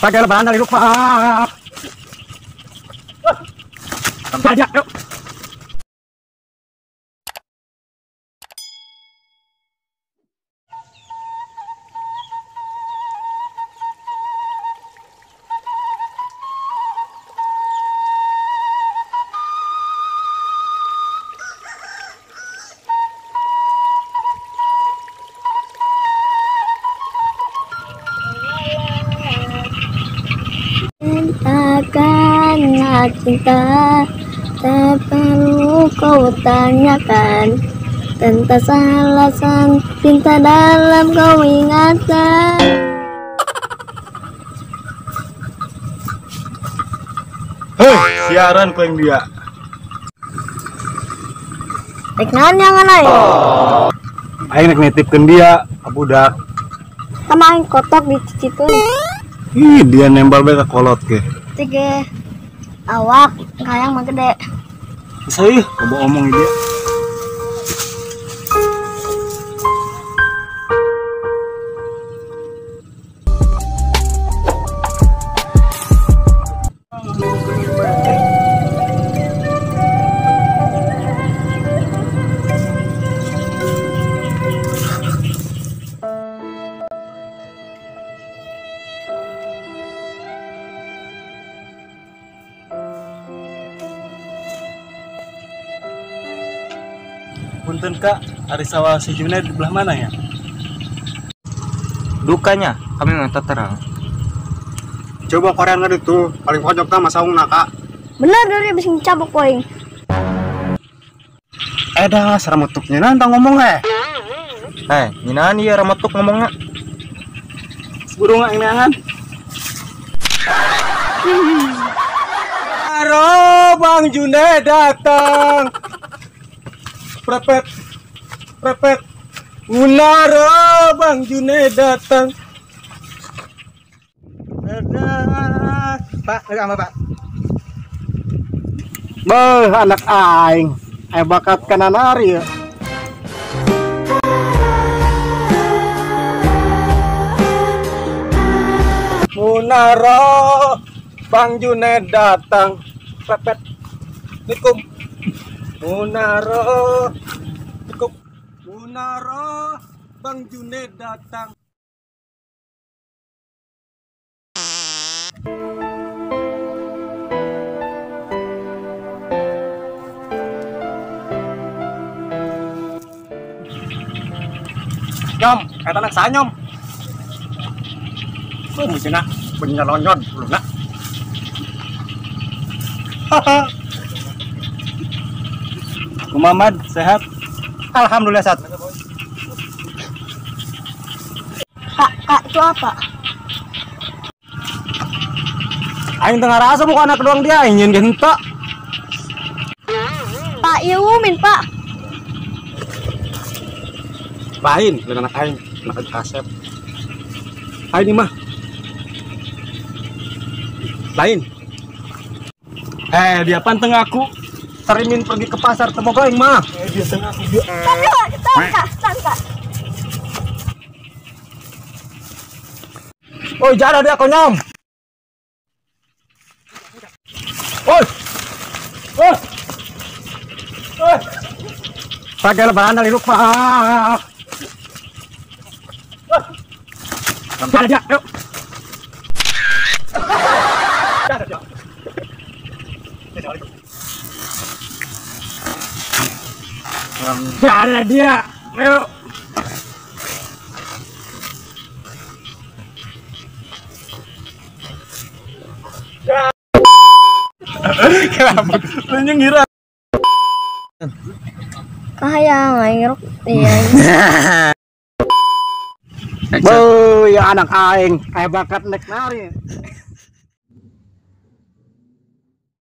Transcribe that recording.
Pakai lebaran dari lupa. Banyak yuk. Karena cinta tak perlu kau tanyakan tentang alasan cinta dalam kau ingatan. Hei, siaran kau yang dia. Rek naon yang aing? Aing rek nitipkeun dia ka budak. Sama aing kotok dicicipkeun. Ih, dia nembal bae ka kolot ke. Tiga awak kayang mah gede. Bisa ih, coba omong dia. Punten kak, hari sawah si Junaid di belah mana ya? Dukanya, kami minta terang. Coba korean itu, paling pojok sama saung nak kak. Bener dari bisa cabok poing. Dah, serametuknya nantang ngomong nyinan iya rametuk ngomongnya. Burung yang neangan. Halo, Bang Junaid datang. Prepet, prepet, Unara Bang Junaid datang. Pak, sama Pak. Beuh, anak aing, bakat kanan ari ya. Munara Bang Junaid datang. Prepet, nikum. Munaro, cukup. Munaro, Bang Junaid datang. Nyom, kata anak saya nyom. Tuh mesti nak punya lonyon belum nak. Haha. Muhammad sehat? Alhamdulillah sehat. Kak, kak itu apa? Aing tengah rasa bukan anak doang dia ingin gentok. Pak Yumin pak. Lain, lain anak aing, anak kasep. Aing ini mah. Lain. Dia panteng aku. Terimin pergi ke pasar temu aing mah. Dia tengah aku dia. Tangka. Oi, jara dia konyom. Oi. Oi. Oi. Pakai lebaran dari lupa. Jara dia, yuk. Jara dia. Jara dia, yuk. Kenapa? Lu ngira? Kahayang aing rok. Iya. Beuh, ya anak aing, aya bakat nek nari.